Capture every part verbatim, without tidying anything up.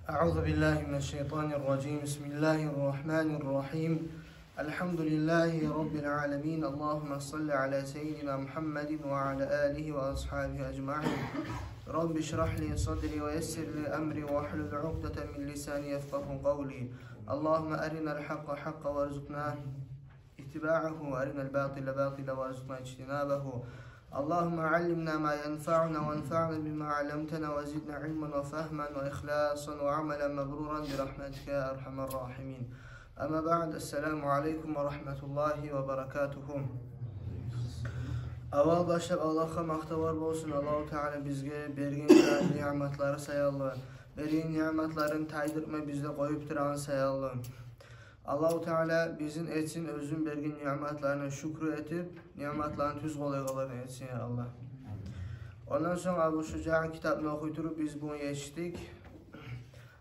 أعوذ بالله من الشيطان الرجيم. بسم الله الرحمن الرحيم. الحمد لله رب العالمين. اللهم صل على سيدنا محمد وعلى آله وأصحابه أجمعين. رب اشرح لي صدري ويسر لي أمري واحلل عقدة من لساني يفقهوا قولي. اللهم أرنا الحق حقا وارزقنا اتباعه وأرنا الباطل باطلا وارزقنا اجتنابه. اللهم علمنا ما ينفعنا وانفعنا بما علمتنا وزدنا علما وفهما وإخلاصا وعملا مبرورا برحمتك يا أرحم الراحمين. أما بعد، السلام عليكم ورحمة الله وبركاته. Аввал башлап Аллагьгъа макътавлар болсун, Аллагьу Таала бизге берген ниъматлары саялы, берген ниъматларын тайдыртмай бизде къоюп турагъан саялы. Аллагьу Таала бизин этсин оьзюню берген ниъматларына шюкюр этип, ниъматланы тюз къоллайгъанлардан этсин, я Аллагь. Ондан сонг Абу Шужаъны китабын охуй туруп биз бугюн етишдик.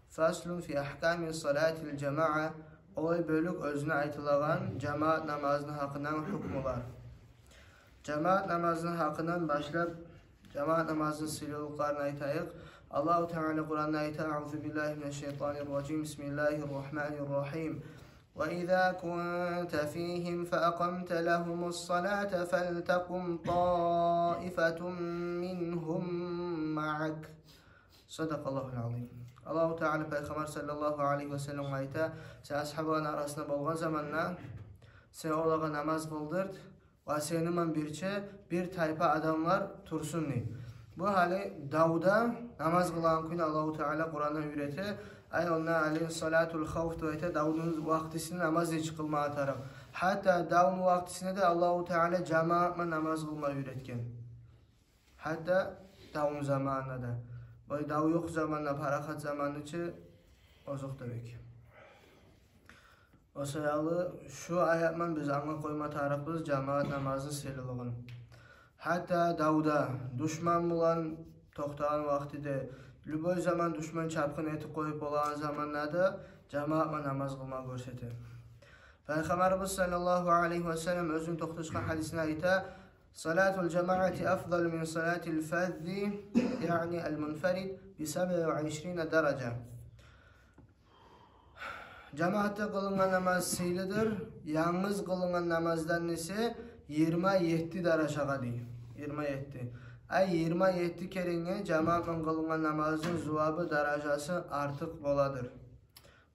فصل في أحكام صلاة الجماعة. Олай бёлюк оьзюнде айтылагъан жамаат намазыны гьакъындан гьукмулар. Жамаат намазыны гьакъындан башлап, жамаат намазыны сыйлылыкъларын айтайыкъ. Аллагьу Таала Къуранда айта: أعوذ بالله من الشيطان الرجيم. بسم الله الرحمن الرحيم. وإذا كنت فيهم فأقمت لهم الصلاة فلتقم طائفة منهم معك. صدق الله العظيم. Аллагьу Таала Пайхаммар саллаллагьу алайгьи ва салламгъа айта: сен асгьабаланы арасында болгъан заманда сен олагъа намаз къылдырт, ва сени булан бирче бир тайпа адамлар турсун, дей. Бу гьали давда намаз къылагъан кюйню Аллагьу Таала Къуранда уьйрете. Ай, онда гьали салатул хавф деп айта, давну вакътисинде намаз нечик къылмагъа тарыкъ. Гьатта давну вакътисинде де Аллагьу Таала жамаат булан намаз къылма уьйретген. Гьатта давну заманында да. Бу дав ёкъ заманда, парахат заманда чы озокъда бек. О саялы шу аят булан биз англап къойма тарыкъбыз жамаат намазны сыйлылыгъын. Гьатта давда, душман булан токътагъан вакътиде, любой заман душман чапгъын этип къоюп болагъан заманда да жамаат булан намаз къылма гёрсете. Пайхаммарыбыз саллаллагьу алайгьи ва саллам оьзюню токъташгъан гьадисинде айта: صلاة الجماعة أفضل من صلاة الفذ، يعني المنفرد، بسبع وعشرين درجة. Жамаатда къылынгъан намаз сыйлыдыр янгыз къылынгъан намаздан эсе йигирма етти даражагъа, дей. Йигирма етти. Ай, йигирма етти керенге жамаат булан къылынгъан намазны зувабы, даражасы артыкъ боладыр.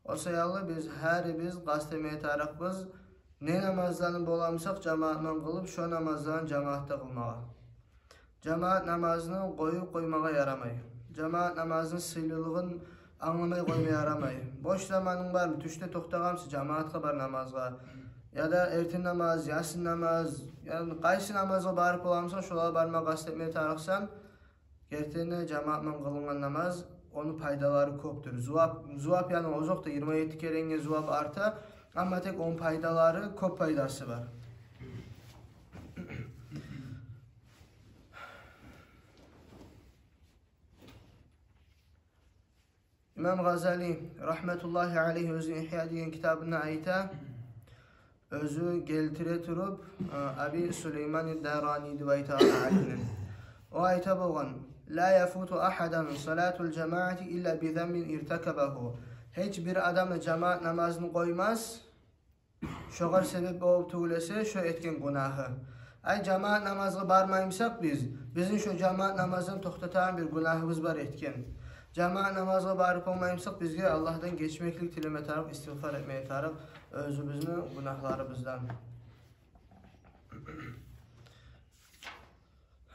О саялы биз гьарибиз къаст этме тарыкъбыз, не намазланы боламсакъ жамаат булан къылып, шо намазланы жамаатда къылмагъа. Жамаат намазны къоюп къоймагъа ярамай. Жамаат намазны сыйлылыгъын англамай къойма ярамай. Бош заманынг бармы, тюшде токътагъанмысан, жамаатгъа бар намазгъа. Яда эртен намаз, ясин намаз, яда къайсы намазгъа барып боламсакъ, шолагъа барма къаст этме тарыкъсан. Гертиден де, жамаат булан къылынгъан намаз, ону пайдалары кёпдюр. Зувап, зувап, яни, озокъда, йигирма етти керенге зувап арта, амма тек ону пайдалары кёп, пайдасы бар. Имам Гъазали, рагьматуллагьи алайгьи, оьзюню «Ихья» деген китабында айта, оьзю гелтире туруп, э, Аби Сулейман ад-Дарани деп айтагъан алимни. О айта болгъан: لا يفوت أحدا صلاة الجماعة إلا بذنب ارتكبه. Гьеч бир адам да жамаат намазны къоймас, шогъар себеп болуп тюгюл эсе шо этген гюнагьы. Ай, жамаат намазгъа бармаймысакъ биз, бизин шо жамаат намаздан токътатагъан бир гюнагьыбыз бар этген. Жамаат намазгъа барып болмаймысакъ, бизге Аллагьдан гечмеклик тилеме тарыкъ, истигъфар этме тарыкъ оьзюбюзню гюнагьларыбыздан.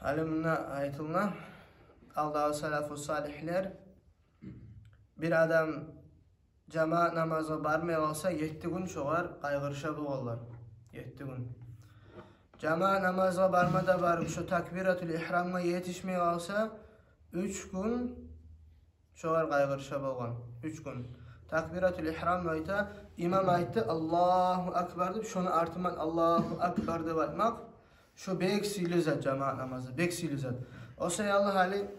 Гьали мунда айтылына, алдагъы салафу салигьлер, бир адам жамаат намазгъа бармай къалса, етти гюн шогъар къайгъырыша болгъанлар. Етти гюн. Жамаат намазгъа барма да барып, шо такбиратул ихрамгъа етишмей къалса, уьч гюн шогъар къайгъырыша болгъан. Уьч гюн. Такбиратул ихрам айта, имам айтды, «Аллагьу акбар» деп, шону артындан «Аллагьу акбар» деп айтмакъ. Шо бек сыйлы зат, жамаат намазы, бек сыйлы зат. О саялы гьали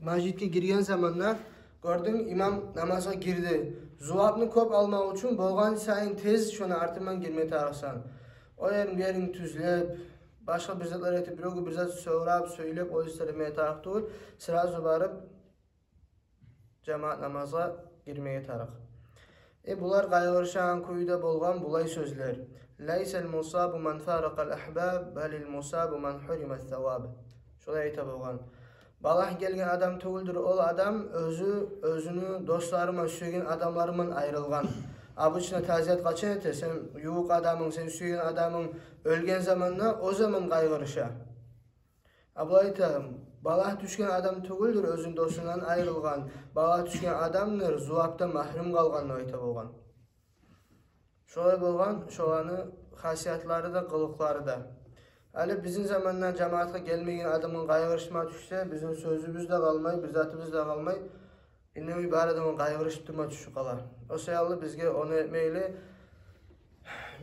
межитге гирген заманда гёрдюнг, имам намазгъа гирди. Зувапны кёп алмакъ учун болгъан сайын тез шону артындан гирме тарыкъсан. О ерин, бу ерин тюзлеп, башгъа бир затлар этип, биревге бир зат сорап, сёйлеп, о ишлер этме тарыкъ тюгюл. Сразу барып, жамаат намазгъа гирмеге тарыкъ. Э, булар къайгъырышагъан кюйде болгъан булай сёзлер: «Лайсал мусабу ман фаракъал ахбаб, балил мусабу ман хуррима саваб». Шолай айта болгъан. Балагь гелген адам тюгюлдюр ол адам, оьзю оьзюню досларыман, сюеген адамларыман айрылгъан. Обычно тазият къачан эте? Сен ювукъ адамынг, сен сюеген адамынг оьлген заманда, о заман къайгъырыша. А булай айта: балагь тюшген адам тюгюлдюр оьзюню досундан айрылгъан, балагь тюшген адамдыр зувапдан магьрюм къалгъан деп айта болгъан. Шолай болгъан шоланы хасиятлары да, къылыкълары да. Гьали бизин заманда жамаатгъа гелмеген адамгъа къайгъырышма тюшсе, бизин сёзюбюз де къалмай, бир затыбыз да къалмай, иннеми бар адамгъа къайгъырышып турма тюшюп къала. О саялы бизге ону этмейли,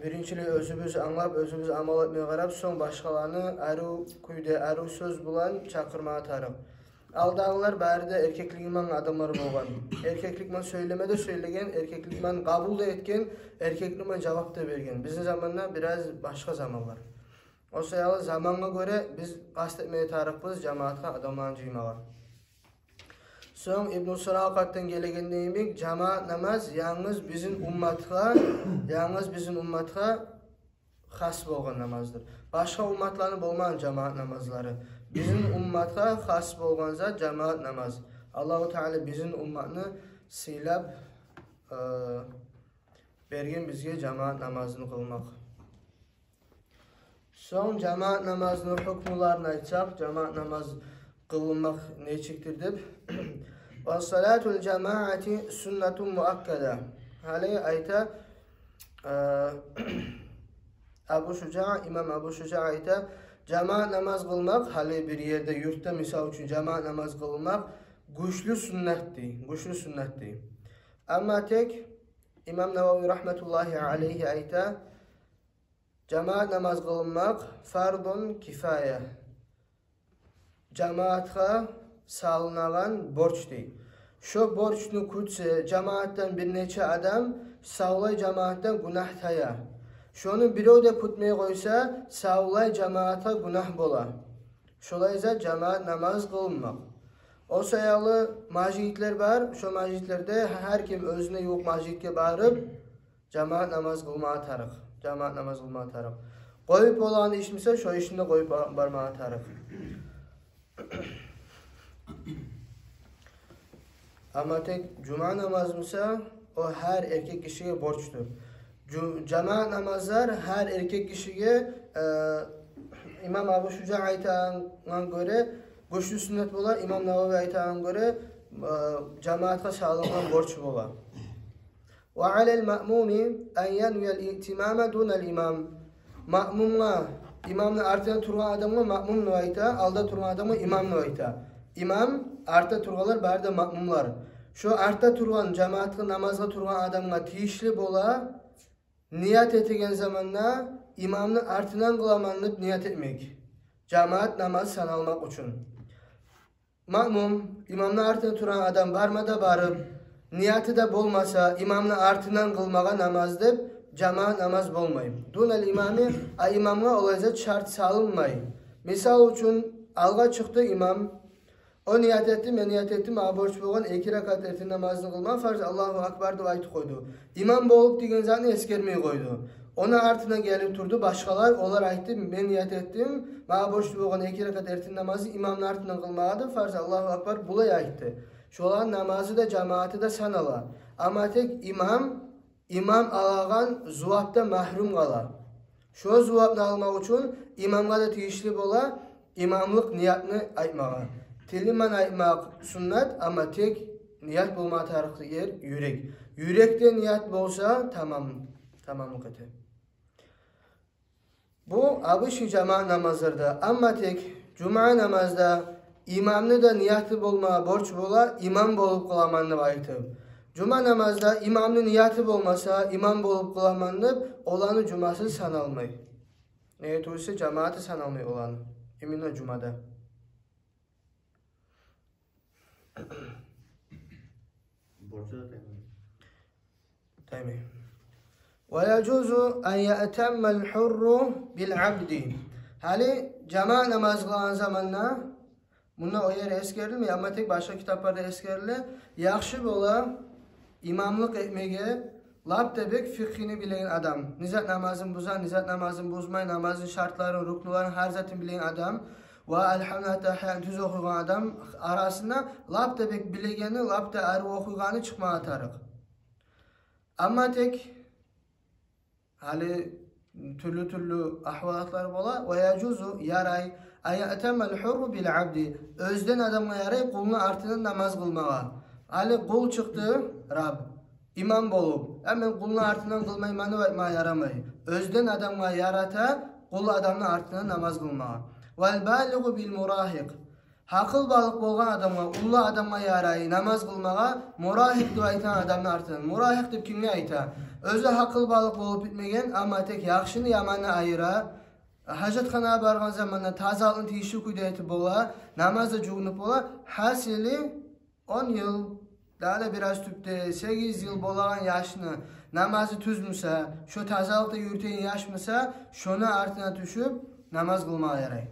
биринчилей оьзюбюз англап, оьзюбюз амал этмеге къарап, сонг башгъаланы арив кюйде, арив сёз булан чакъырмагъа тарыкъ. Алдагъылар бары да эркеклиги булан адамлар болгъан. Эркеклик булан сёйлеме де сёйлеген, эркеклик булан къабул да этген, эркеклик булан жавап да берген. Бизин заманда бираз башгъа заманлар. О саялы замангъа гёре биз къаст этмеге тарыкъбыз жамаатгъа адамланы жыймагъа. Сонг Ибну Суракъатдан гелегенде йимик, жамаат намаз янгыз бизин умматгъа, янгыз бизин умматгъа хас болгъан намаздыр. Башгъа умматланы болмагъан жамаат намазлары. Бизин умматгъа хас болгъан зат жамаат намаз. Аллагьу Таала бизин умматны сыйлап, э, берген бизге жамаат намазын къылмакъ. Сонг жамаат намазны гьукмуларын айтсакъ, жамаат намаз къылынмакъ нечикдир деп. «Ва салатул жамаати суннатун муаккада». Гьали айта, э, Абу Шужаъ, имам Абу Шужаъ айта: жамаат намаз къылмакъ, гьали бир ерде, юртда, мисал учун, жамаат намаз къылмакъ гючлю суннат дей, гючлю суннат дей. Амма тек имам Навави рагьматуллагьи алайгьи айта: жамаат намаз къылынмакъ фардун кифая, жамаатгъа салынагъан борч дей. Шо борчну кютсе жамаатдан бир нече адам, савлай жамаатдан гюнагь тая. Шону бирев де кютмей къойса, савлай жамаатгъа гюнагь бола. Шолай зат жамаат намаз къылынмакъ. О саялы межитлер бар, шо межитлерде гьар ким оьзюне ювукъ межитге барып, жамаат намаз къылмагъа тарыкъ. Жамаат намаз къылмагъа тарыкъ. Къоюп болагъан иш буса, шо ишни де къоюп ба-, бармагъа тарыкъ. Амма тек жума намаз буса, о гьар эркек гишиге борчдур. Жу-, жамаат намазлар гьар эркек гишиге, э, имам Абу Шужаъ айтагъангъа гёре, гючлю суннат бола, имам Навави айтагъангъа гёре, э, жамаатгъа салынгъан борч бола. «Ва алал маъмуми ан янвиял иътимама дунал имам». Маъмумгъа, имамны артында тургъан адамгъа маъмум деп айта, алда тургъан адамгъа имам деп айта. Имам, артда тургъанлар бары да маъмумлар. Шо артда тургъан, жамаатгъа, намазгъа тургъан адамгъа тийишли бола, ният этеген заманда имамны артындан къыламан деп ният этмек, жамаат намаз саналмакъ учун. Маъмум, имамны артында тургъан адам барма да барып, нияты да болмаса, имамны артындан къылмагъа намаз деп, жамаат намаз болмай. Дунал имами, а имамгъа олай зат шарт салынмай. Мисал учун, алгъа чыкъды имам, о ният этди, мен ният этдим, магъа борч болгъан эки ракат эртен намазны къылма, фарз, Аллагьу акбар деп айтып къойду. Имам болуп деген затны эсгермей къойду. Ону артына гелип турду башгъалар, олар айтды: «Мен ният этдим, магъа борч болгъан эки ракат эртен намазны имамны артындан къылмагъа», — деп, фарз, Аллагьу акбар, булай айтды. Шоланы намазы да, жамааты да санала. Амма тек имам, имам алагъан зувапдан магьрюм къала. Шо зувапны алмакъ учун имамгъа да тийишли бола имамлыкъ ниятны айтмагъа. Тили булан айтмакъ суннат, амма тек ният болма тарыкъ ер юрек. Юрекде ният болса, тамам, тамамлыкъ эте. Бу обычный жамаат намазларда, амма тек жума намазда имамны да нияты болма борч бола, имам болуп къыламан деп айтып. Жума намазда имамны нияты болмаса, имам болуп къыламан деп, оланы жумасы саналмай. Неге тюгюл эсе, жамааты саналмай оланы. Именно жумада. Борчу да таймай. Таймай. «Ва яжузу ан яътаммал хурру бил абди». Гьали жамаат намаз къылагъан заманда Мунда о ер эсгерилмей, амма тек башгъа китапларда эсгериле. Яхшы бола имамлыкъ этмеге лап да бек фикъгьини билеген адам. Не зат намазын буза, не зат намазын бузмай, намазын шартларын, рукнуларын, гьар затын билеген адам. Ва алгьамну, аттагьиятны тюз охуйгъан адам арасында лап да бек билегени, лап да арив охуйгъаны чыкъмагъа тарыкъ. Амма тек гьали тюрлю-тюрлю агьвалатлар бола. Ва яжузу, ярай, ан яътамма ал-гьурру бил-абди. Оьзден адамгъа ярай къулну артындан намаз къылмагъа. Гьали къул чыкъды, раб, имам болуп, я мен къулну артындан къылмайман деп айтмагъа ярамай. Оьзден адамгъа ярата къул адамны артындан намаз къылмагъа. Вал-балигъу бил-мурагьикъ. Гьакъылбалыкъ болгъан адамгъа, уллу адамгъа ярай намаз къылмагъа мурагьикъ деп айтагъан адамны артындан. Мурагьикъ деп кимге айта? Оьзю гьакъылбалыкъ болуп битмеген, амма тек яхшыны яманны айыра, гьажатханагъа баргъан заманда тазалыкъны тийишли кюйде этип бола, намаз да жувунуп бола. Гьасили, он йыл, дагъы да бираз тюпде, сегиз йыл болагъан яшны намазы тюз буса, шо тазалыкъда юрютеген яш буса, шону артына тюшюп намаз къылмагъа ярай.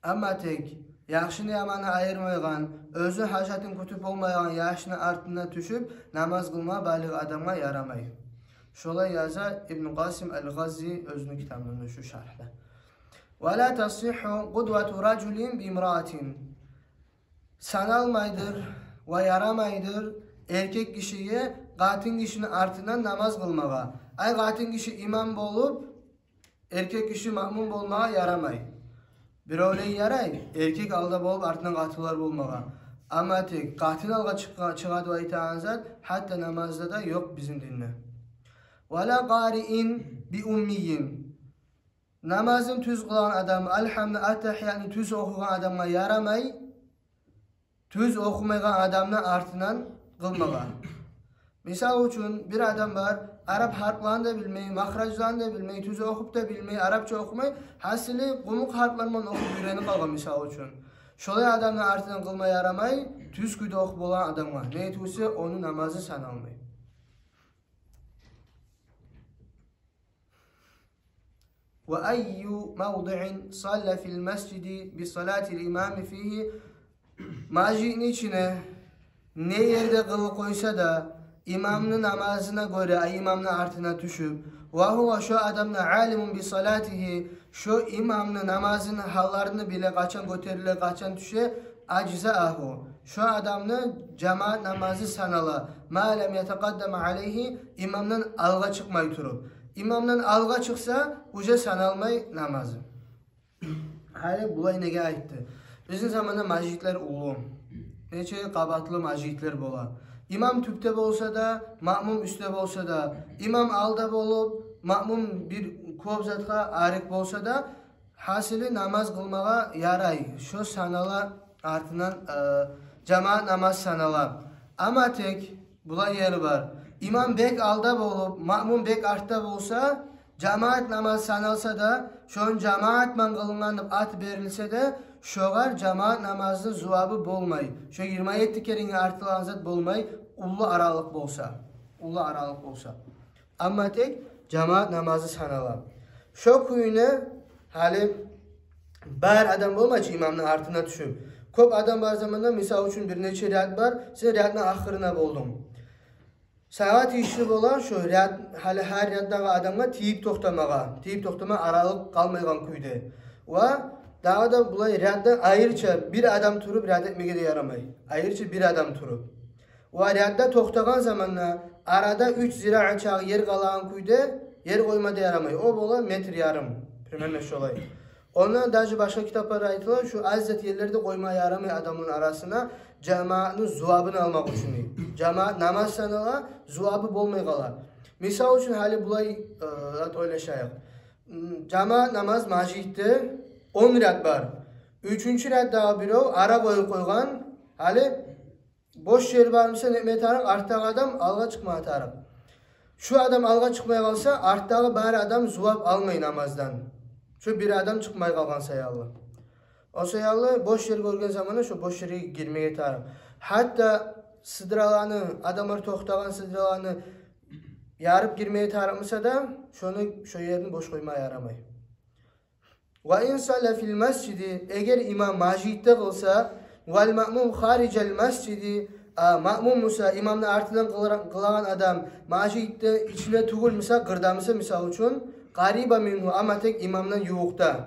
Амма тек яхшыны яманны айырмайгъан, оьзю гьажатын кютюп болмайгъан яшны артына тюшюп намаз къылма балигъ адамгъа ярамай. Шолай яза Ибну Къасим ал-Гъаззи оьзюню китабында, шу шаргьда. Ва ла тасихху къудвату ражулин би имраатин. Саналмайдыр ва ярамайдыр эркек гишиге къатын гишини артындан намаз къылмагъа. Ай, къатын гиши имам болуп, эркек гиши маъмум болмагъа ярамай. Биревлеге ярай эркек алда болуп, артындан къатынлар болмагъа. Амма тек къатын алгъа чыкъгъа-, чыгъа деп айтагъан зат гьатта намазда да ёкъ бизин динде. Ва ла къариин би уммийин. Намазын тюз къылагъан адам, алгьамны, аттагьиятны тюз охуйгъан адамгъа ярамай тюз охумайгъан адамны артындан къылмагъа. Мисал учун, бир адам бар, арап гьарпларын да билмей, махражларын да билмей, тюз охуп да билмей, арапча охумай, гьасили къумукъ гьарпларман охуп уьйренип къалгъан, мисал учун. Шолай адамны артындан къылма ярамай тюз кюйде охуп болагъан адамгъа. Неге тюгюл эсе, ону намазы саналмай. Ва айю мавдиин салла фил масжиди би салатил имами фигьи. Межитни ичине не ерде къылып къойса да, имамны намазына гёре, ай, имамны артына тюшюп, ва гьува, шо адам да, алимун би салатигьи, шо имамны намазыны гьалларын биле, къачан гётериле, къачан тюше, ажзаагьу, шо адамны жамаат намазы санала, ма лам ятакъаддам алайгьи, имамдан алгъа чыкъмай туруп. Имамдан алгъа чыкъса, уже саналмай намазы. Гьали булай неге айтды? Бизин заманда межитлер уллу, нече къабатлы межитлер бола. Имам тюпде болса да, маъмум уьстде болса да, имам алда болуп, маъмум бир кёп затгъа арек болса да, гьасили намаз къылмагъа ярай. Шо санала артындан, э, жамаат намаз санала. Амма тек булай ери бар. Имам бек алда болуп, маъмум бек артда болса, жамаат намаз саналса да, шону жамаатман къылынгъан деп ат берилсе де, шогъар жамаат намазны зувабы болмай. Шо йигирма етти керенге артылагъан зат болмай, уллу аралыкъ болса. Уллу аралыкъ болса. Амма тек жамаат намазы санала. Шо кюйде гьали бар адам болмай чы имамны артына тюшюп. Кёп адам бар заманда, мисал учун, бир нече ряд бар, сен рядны ахырына болдунг. Сагъа тийишли бола шо ряд, гьали гьар ряддагъы адамгъа тийип токътамагъа, тийип токътама, аралыкъ къалмайгъан кюйде. Ва дагъы да булай рядда айрыча бир адам туруп ряд этмеге де ярамай. Айрыча бир адам туруп. Ва рядда токътагъан заманда арада уьч зираа чакъы ер къалагъан кюйде ер къойма да ярамай. О бола метр ярым, примерно шолай. Онда даже башгъа китапларда айтыла, шо аз зат ерлерде къойма ярамай адамланы арасына, жамаатны зувабын алмакъ учун. Жамаат намаз санала, зувабы болмай къала. Мисал учун, гьали булай, э, зат ойлашайыкъ. М, жамаат намаз межитде он ряд бар. Уьчюнчю ряддагъы бирев ара къоюп къойгъан, гьали бош ер бармыса, не этме тарыкъ, артдагъы адам алгъа чыкъма тарыкъ. Шо адам алгъа чыкъмай къалса, артдагъы бары адам зувап алмай намаздан. Шо бир адам чыкъмай къалгъан саялы. О саялы бош ер гёрген заманда шо бош ерге гирмеге тарыкъ. Гьатта сыдраланы, адамлар токътагъан сыдраланы ярып гирмеге тарыкъмыса да, шону, шо ерни бош къойма ярамай. Ва ин салла фил масжиди, эгер имам межитде къылса, вал маъмум хариджал масжиди, а маъмум буса, имамны артындан къылара-, къылагъан адам межитни ичинде тюгюл буса, къырда буса, мисал учун, къариба мингьу, амма тек имамдан ювукъда.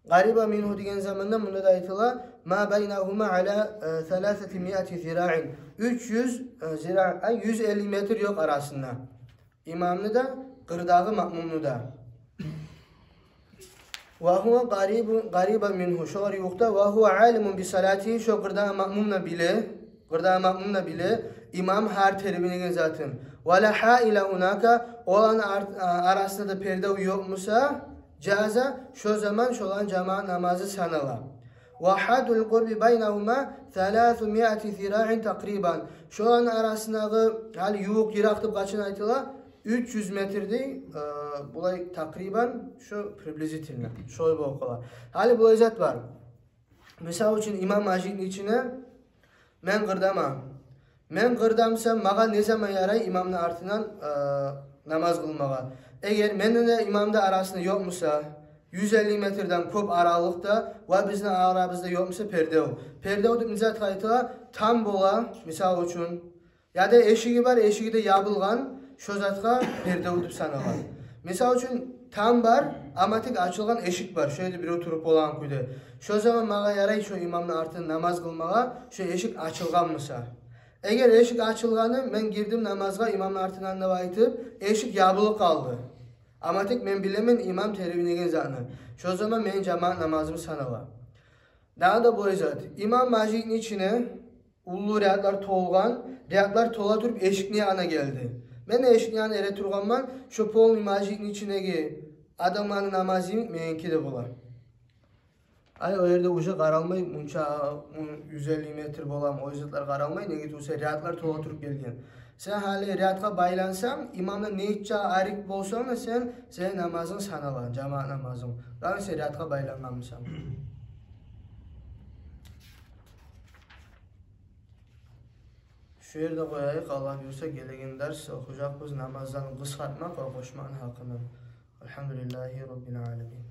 Къариба мингьу деген заманда мунда да айтыла, ма байнагьума ала, э, саласати миати зираин. Уьч юз, э, зира, ай, юз элли метр ёкъ арасында. Имамны да, къырдагъы маъмумну да. Ва гьува къарибу-, къариба мингьу, шогъар ювукъда, ва гьува алимун би салатигьи, шо къырдагъы маъмум да биле, къырдагъы маъмум да биле, имам гьар тербинеген затын. Ва ла хаила гьунака, оланы ар-, а, арасында да пердев ёкъ буса, жаза, шо заман шоланы жамаат намазы санала. Ва хаддул къурби байнагьума саласу миати зираин такърибан. Шоланы арасындагъы, гьали ювукъ-йыракъ деп къачан айтыла, уьч юз метр дей, э, булай такърибан, шо приблизительно, шолай болуп къала. Гьали булай зат бар. Мисал учун, имам межитни ичине, мен къырдама. Мен къырда бусам, магъа не заман ярай имамны артындан, э, намаз къылмагъа? Эгер менден де имамны да арасында ёкъ буса, юз элли метрден кёп аралыкъда, ва бизин арабызда ёкъ буса пердев. Пердев деп не затгъа айтыла? Там бола, мисал учун, яда эшиги бар, эшиги де ябылгъан, шо затгъа пердев деп санала. Мисал учун, там бар, амма тек ачылгъан эшик бар, шо ерде бирев туруп болагъан кюйде. Шо заман магъа ярай шо имамны артындан намаз къылмагъа, шо эшик ачылгъан буса. Эгер эшик ачылгъаны, мен гирдим намазгъа имамны артындан деп айтып, эшик ябылып къалды. Амма тек мен билемен имам тербинеген затны. Шо заман мени жамаат намазым санала. Дагъы да булай зат. Имам межитни ичине, уллу рядлар толгъан, рядлар тола туруп эшикни янына гелди. Мен эшикни янына эретургъанман, шо полный межитни ичиндеги адамланы намазы меники де бола. Ай, о ерде уже къаралмай, мунча, м, юз элли метр боламы, о затлар къаралмай, неге тюгюл буса рядлар тола туруп гелген. Сен гьали рядгъа байлансанг, имамдан нече арек болсанг да сен, сени намазынг санала, жамаат намазынг. Дагъы сен рядгъа байлангъан бусанг. Шу ерде къояйыкъ, Аллагь буюрса, гелеген дарс охужакъбыз намаздан къысгъартмакъ ва къошмакъны гьакъындан. Альгьамдулиллагьи раббил аламин.